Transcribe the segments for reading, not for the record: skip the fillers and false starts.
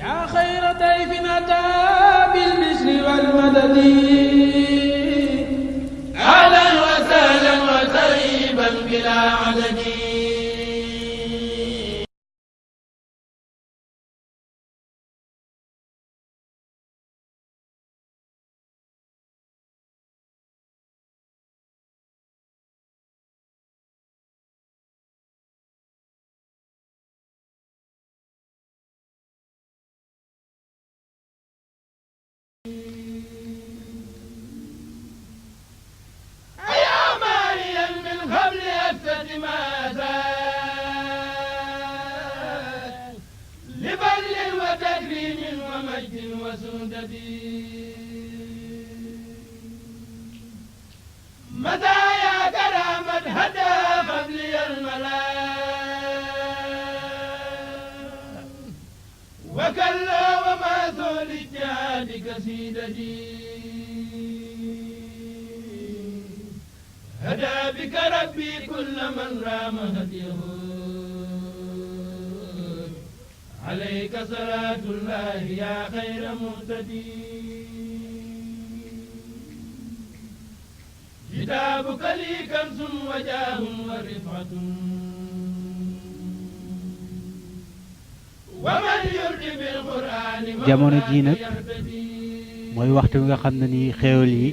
يا خير ضيف أتى بالبشر والمدد أهلا وسهلا وترحيبا بلا عدد. مزايا كرامة هدى قبلي الملا وكلا وما ذول اجتهاد كسيدتي هدى بك ربي كل من رام هديه عليك صلاة الله يا خير مهتدي. كتابك لي كنز وجاه ورفعة ومن يرد بالقرآن jamono ji nag mooy waxtu wi nga xam ne nii xéewal yi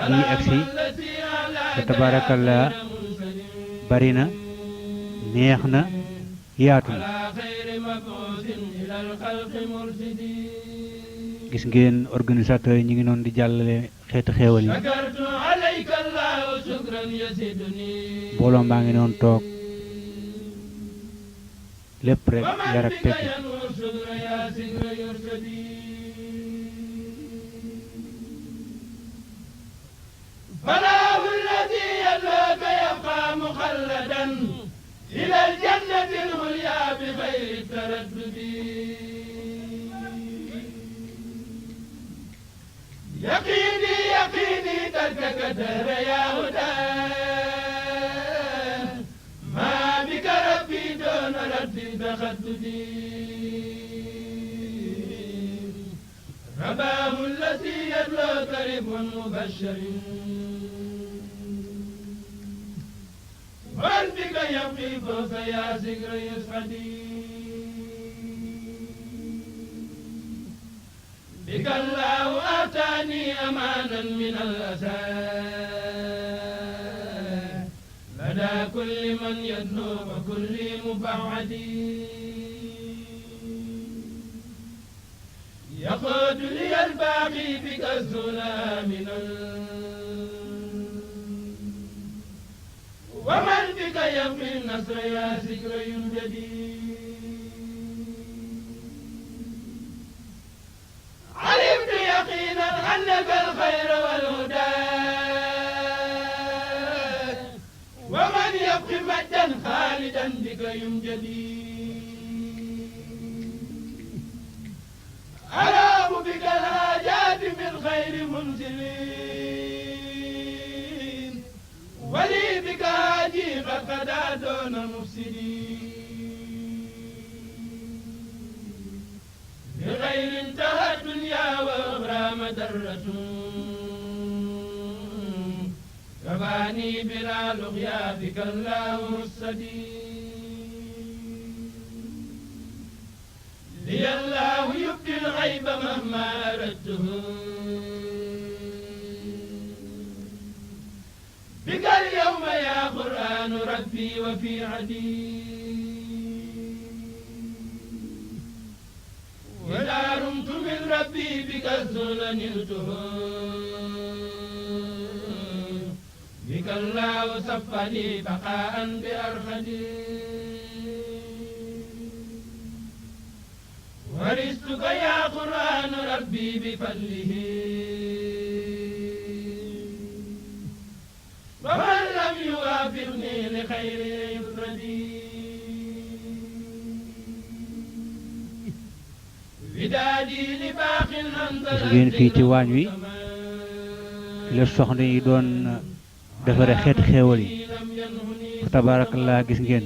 ñuy agsi te tabaarakallaa bari na neex na yaatu na gis ngeen organisateurs yi ñu ngi noonu di jàllale xeetu xéewal yi mbooloo mbaa ngi noonu toog lépp rek yar ak tekki فلاه الذي يدلوك يبقى مخلدا إلى الجنة العليا بغير التردد. يقيني يقيني تركك دهر يا هدى ما بك ربي دون رد تخددي. رباه الذي يدلوك رب مبشر ومن بك يبقي فوق يا سكر يسعدي. بك الله آتاني أمانا من الأسى لدى كل من يدنو وكل مبعدي. يقود لي الباقي بك السلامنا ومن بك يبقي النصر يا سكر ينجدي. علمت يقينا أنك الخير والهدى ومن يبقي مجدا خالدا بك ينجدي. أراب بك الحاجات من خير منزلين ولي بك هاجي قد قدا دون مفسدين بغير انتهى الدنيا وأخرى مدرة كفاني بلا لقيا بك الله السديد. لي الله يبدي الغيب مهما أردته بك اليوم يا قرآن ربي وفي عدي. ولا رمت من ربي بك الذل نلته بك الله صف لي بقاء بأرخدي. ورثتك يا قرآن ربي بفضله ومن لم يوافقني لخير يفردي. ودادي لباق gis ngeen fii ci waañ wi la soxna yi doon defare xeet xéewal yi fa tabaarakallaa gis ngeen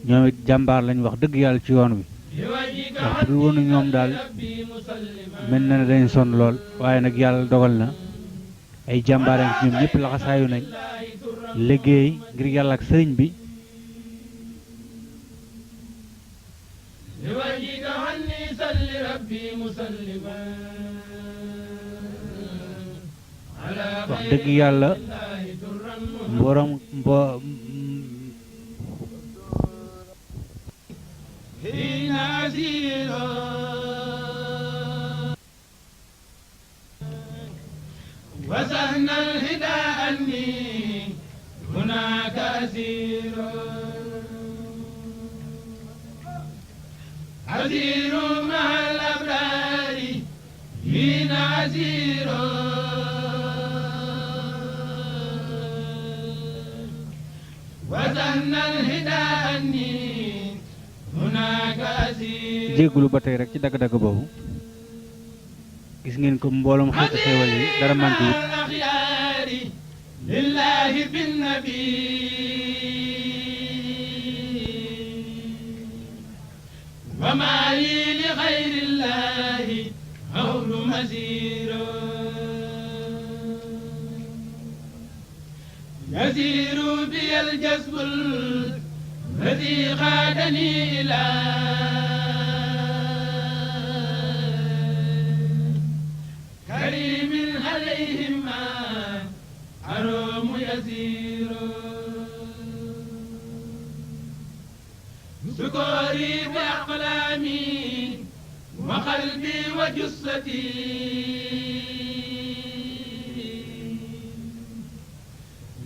ñoom it jàmbaar lañ wax dëgg yàlla ci yoon wi ndax bu dul woon ñoom daal mel na ne dañ sonn lool waaye nag yàlla dogal na ay jàmbaaraan ñoom ñëpp laxasaayu nañ liggéey ngir yàlla ak sëriñ bi wax dëgg yàlla mborom وسهنا الهدى أني هناك أسير أسير مع الأبرار حين أسير وسهنا الهدى أني هناك أسير jéggulu ba tey rek ci dagg-dagg boobu gis ngeen ko mbooloom xeetu xéewal yi dara manqué wut lillahi bin nabi wa ma li li xayrillahi hawlu masiro yasiru bi al jasbul ladi xaadani ila كريم عليهم ما حرام يسير سكوري بأقلامي وقلبي وجثتي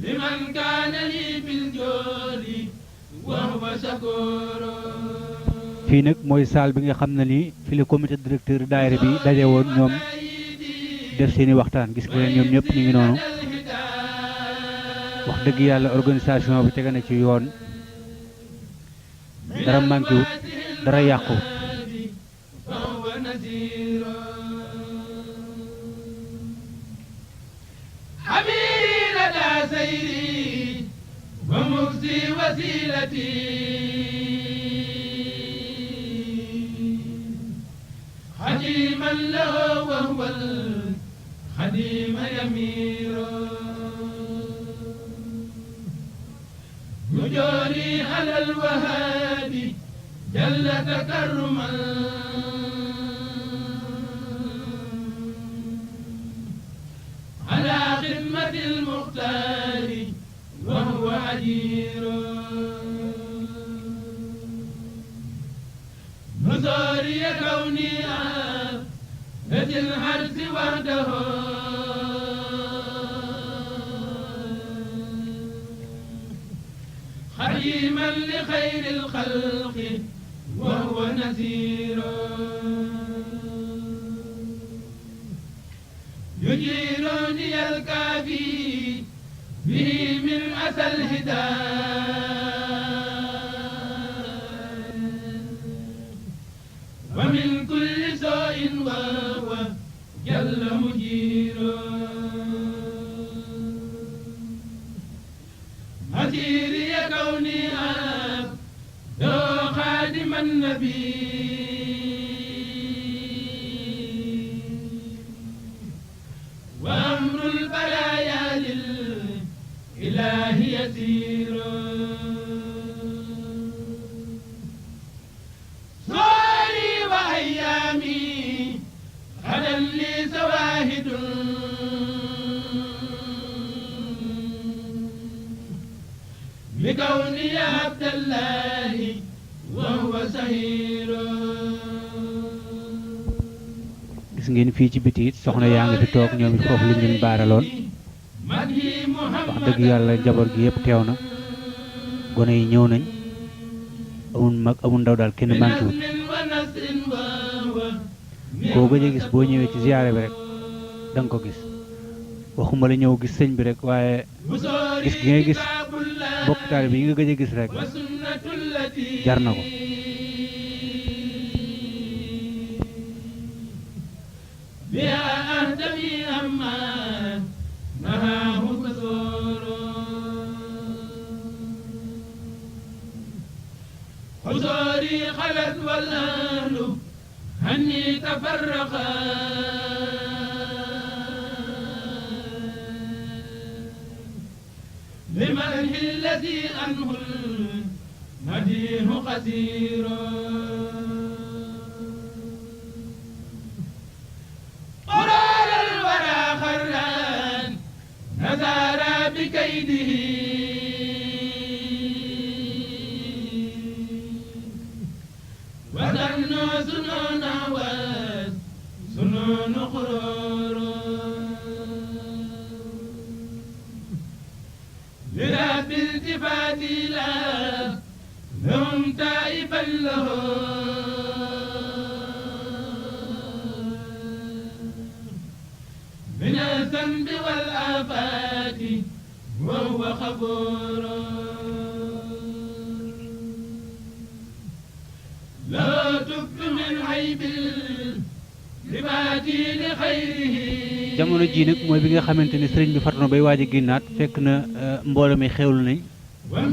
لمن كان لي بالجود وهو شكور fii nag mooy salle bi nga xam ne nii fi la comité directeur daayira bi daje woon ñoom def seeni waxtaan gis nga ñoom ñëpp ñu ngi noonu wax dëgg yàlla organisation bi tege na ci yoon dara manqué wut dara yàqu خديما له وهو الخديم يمير يجاري على الوهاب جل تكرما على خدمة المختار وهو أجير نزاري كوني عبد الحرث وحده خديما لخير الخلق وهو نذير يجيرني الكافي به من أسى الهداية ومن كل سوء وهو جل مجير مسيري كوني عبد خادم النبي وأمر البرايا للإله يسير صاري وأيامي غدا لي سواهد بكوني عبد الله وهو سهير gis ngeen fii ci biti it soxna yaa ngi fi toog ñoom it foofu lañ leen baaraloon wax dëgg yàlla njaboot gi yëpp teew na gone yi ñëw nañ amul mag amul ndaw daal kenn manqué wut koo gëj a gis boo ñëwee ci ziyaare bi rek da nga ko gis waxuma la ñëw gis sëñ bi rek waaye gis gi ngay gis bokk taalibe bi yi nga gëj a gis rek jar na ko حضوري خلت والأهل هني تفرقا لمن الذي عنه المديح قصير قرار الورى خران نزار بكيده وظنوا سنون وسنون قرور لرب التفات لا لهم تائبا له من الذنب والآفات وهو غفور لا تبت من عيب العباد لخيره. jamono ji nag mooy bi nga xamante ni sëriñ bi far na bay waaj a génnaat fekk na mbooloo mi xewlu nañ ñoom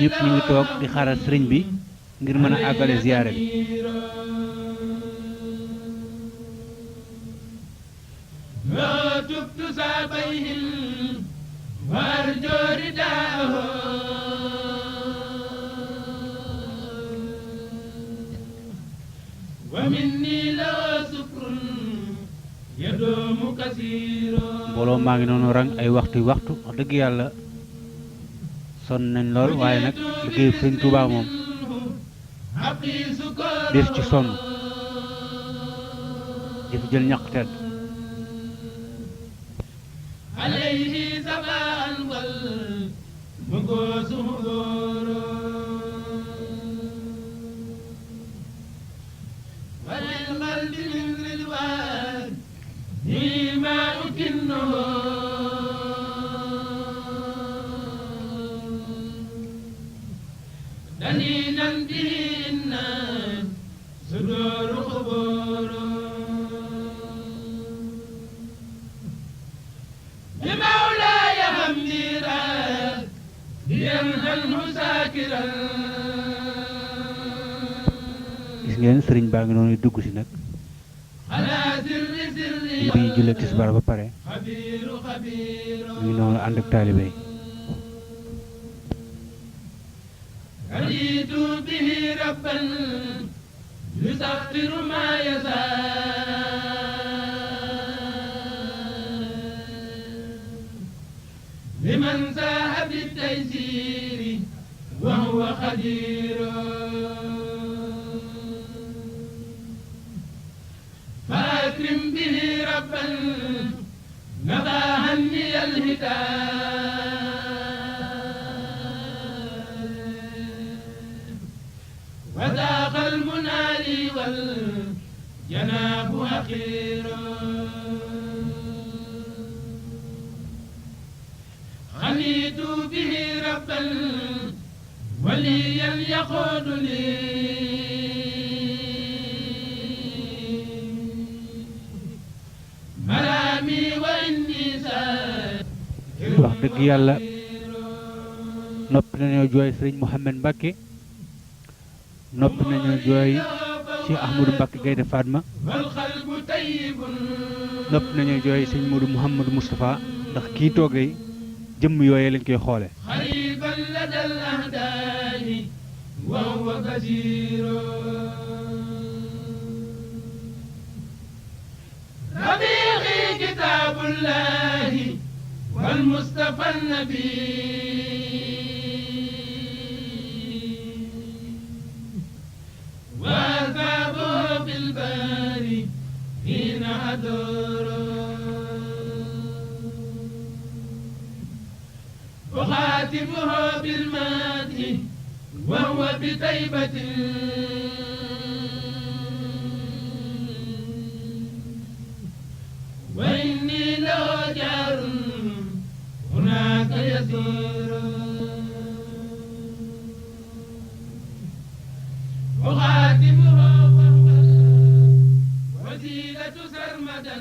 ñëpp ñu ngi toog di xaaral sëriñ bi ngir mën a àggale ziyaare bi. لا تبت سابيهم وارجو رداءه ومني لا سكر يدوم كثير. mbooloo maa ngi noonu rang ay waxtu wax dëgg yàlla sonn nañ lool waaye nag liggéeyu sëriñ Tuubaa moom des ci sonn di fi jël ñaq tedd. عليه سماء والمقوس مغور وللقلب من رضوان ما أكنه دليلا به الناس صدور قبور لمولاي حمدي راك لينهله ساكرا. gis ngeen sëriñ baa ngi noonu dugg si nag على سر سري bi jullee tisbaar ba pare خبير خبير mu ngi noonu ànd ak taalibe yi. رضيت به ربا يسخر ما يشاء لمن ساء بالتيسير وهو خدير فأكرم به ربا نبى هني الهتاف وذاق المنالي والجناب أخير خليت به ربا وليا يقود لي مرامي وإني wax dëgg yàlla noppi nañoo jooy sëriñ Mouhamed Mbacke noppi nañoo jooy Cheikh Ahmadou Mbacke Gaynde Fatma والقلب طيب noppi nañoo jooy sëñ Modou Mouhamadou Moustapha ndax kii toog day jëmm yooyee lañ koy xoole. قريبا لدى الأهداء وهو كثير ربيعي كتاب الله والمصطفى النبي وأثابه بالباري حين أدور وخاتمه بالمادح وهو بطيبة وإني له جار هناك يسير وخاتمه وهو وسيلة سرمدا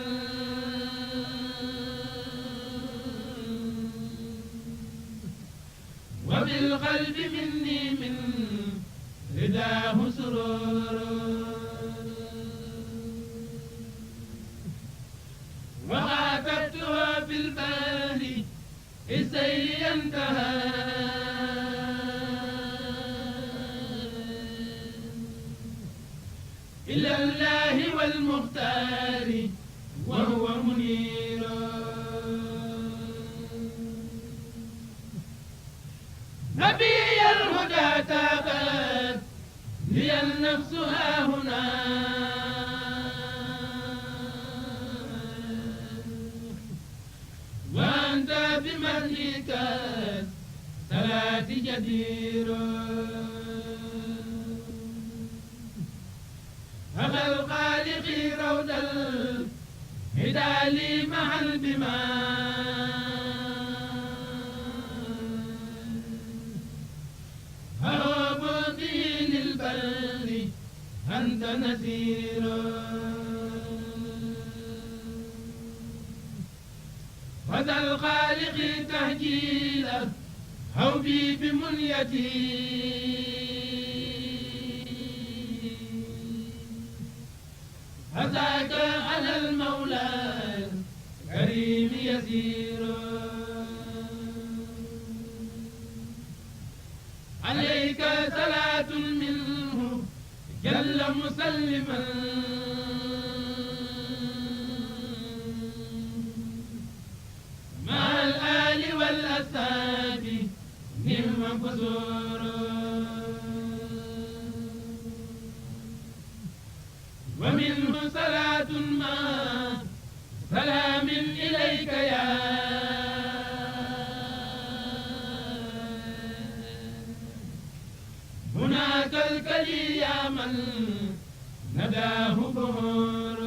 وبالقلب مني من رداه سرور إلى الله والمختار وهو منير نبي الهدى تابت لي النفس ها هنا وأنت بمنك الصلاة جدير أبا الخالق رود الهدى لي معا بما هرب به للبر أنت نذير وذا الخالق تهجيله هوبي بمنيتي هذاك على المولى الكريم يسير عليك صلاة منه جل مسلما مع الآل والأصحاب نعم فزور ومنه صلاة ما سلام إليك يا هناك الكلي يا من نداه بهور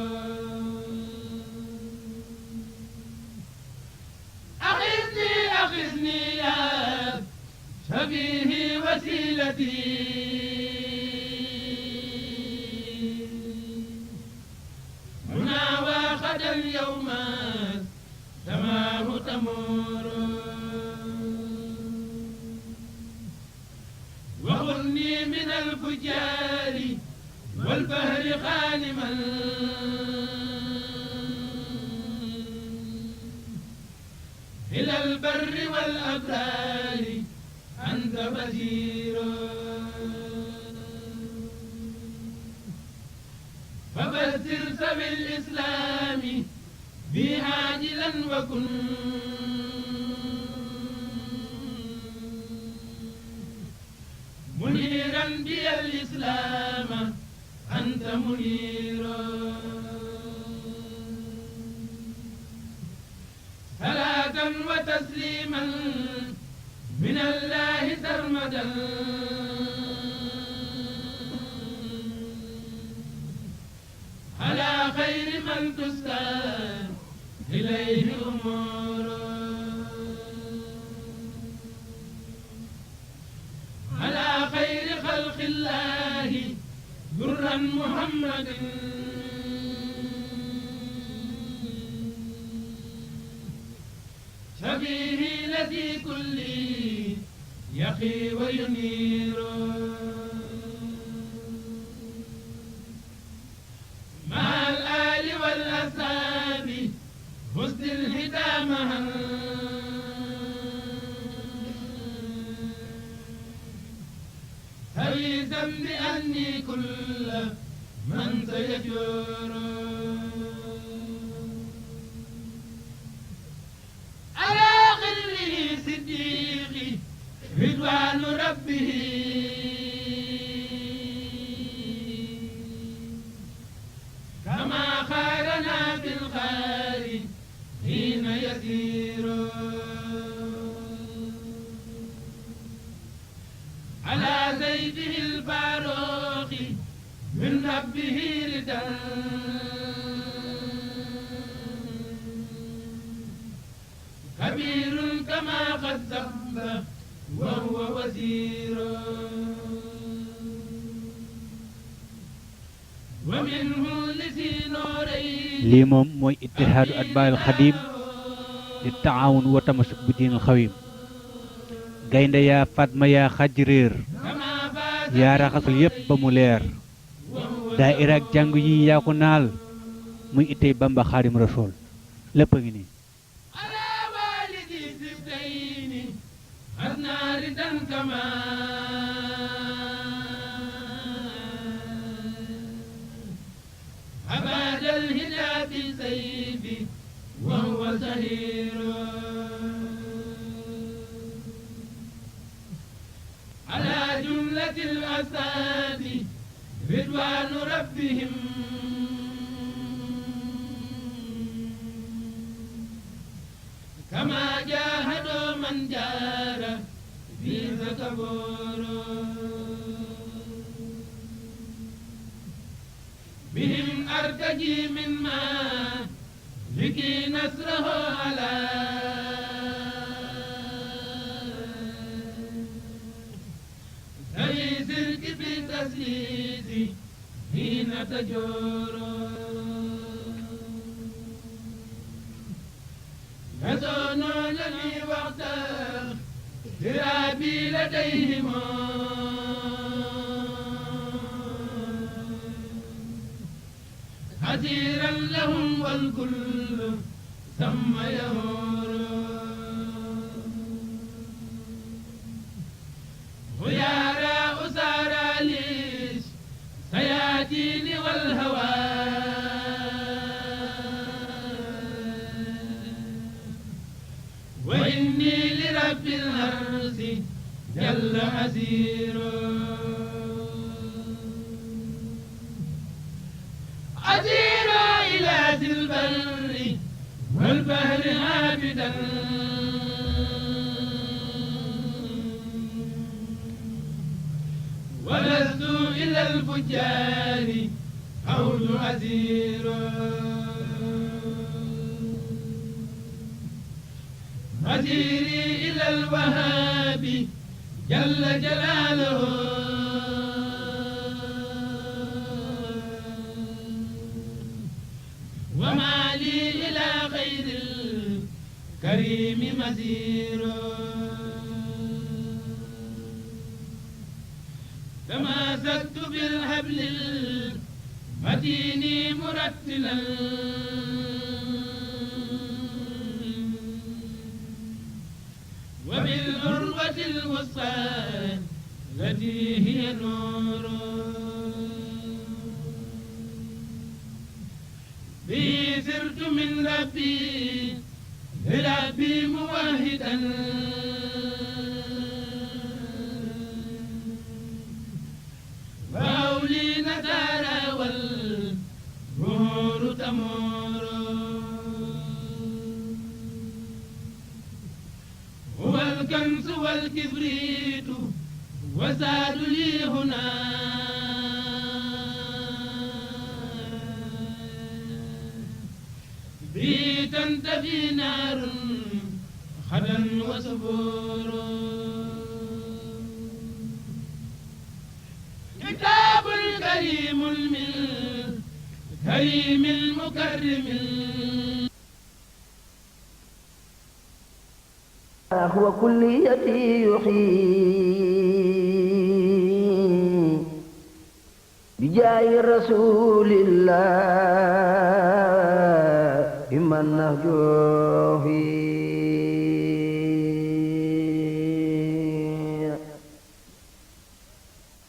أخذني يا شبيه وسيلتي هنا وغدا اليوم سماه تمور وغني من الفجار والبهر خانما إلى البر والأبرار أنت بشير فبشر سوي الإسلام بي عاجلا وكن منيرا بي الإسلام أنت منير صلاة وتسليما من الله سرمدا على خير من تسكن إليه أمور على خير خلق الله درا محمد شبيه الذي كل يقي وينير مع الآل والأصحاب حسن الهدى معا هويزا بأني كل من سيجور على غره صديقي رضوان ربه كما خارنا بالخير حين يسير على زيده الفاروق من ربه ردا كبير كما قد سب وهو وزير ومنه لذي نورين lii moom mooy ittihaadu atbaa'il xadim di taawun wa tamasuk bi diinil xawim gaynde yaa fatma yaa xaj réer yaa raxasal yépp ba mu leer daayira ak jàng yi yaa ko naal muy ittey Bamba Xaadim Rasuul lépp a ngi nii بالسيف وهو سهير على جملة الأساد رضوان ربهم كما جاهدوا من جار في زكبور بهم أرتجي من ما لكي نصره على ذوي سرك بالتسليس حين تجور يزونون لي وقت اضطرابي لديهم حذيرا لهم والكل ثم يهور خيارى أسارى ليش سياتين والهوى وإني لرب الأرض جل أسير أسير إلى ذي البر والبحر عابدا ولست إلى الفجار حول أسير مسيري إلى الوهاب جل جلاله وما لي إلى غير الكريم مسير تماسكت بالحبل المتين مرتلا وبالعروة الوثقى التي هي نور به سرت من ربي لربي موحدا وأولي ندارا والبهور تمور هو الكنز والكبريت وزاد لي هنا به تنتفي نار خدا وصبور كتاب الكريم الكريم المكرم هو كليتي يحيي بجاه رسول الله من نهجه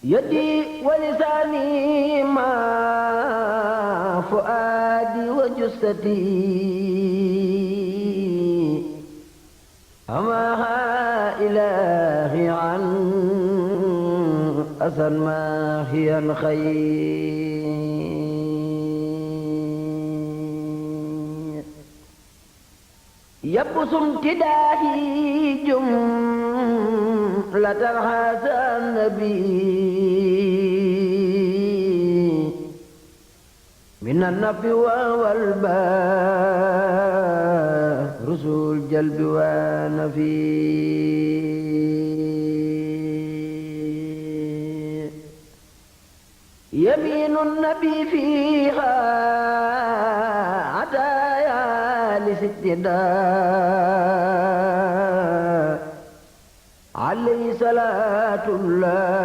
يدي ولساني ما فؤادي وجثتي أماها إلهي عن أثر ما هي الخير يبس امتداحي جملة هذا النبي من النفي والباء رسول جلب ونفي يمين النبي فيها عدايا لستداء عليه صلاة الله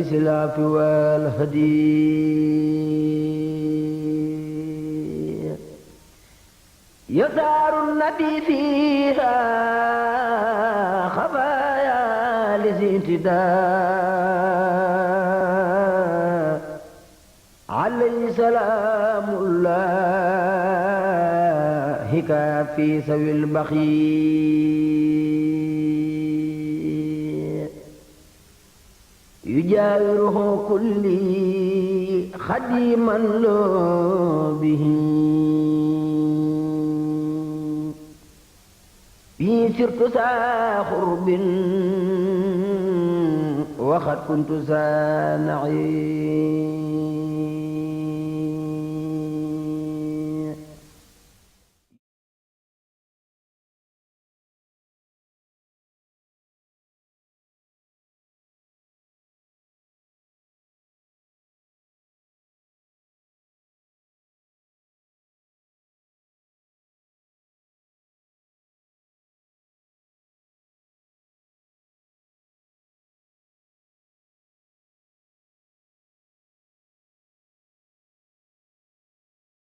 إسلاف والهدي يثار النبي فيها خفايا لزيتداء عليه سلام بك في سوي البخيل يجاوره كلي خديما له به في سرت سا خرب وقد كنت سا نعيم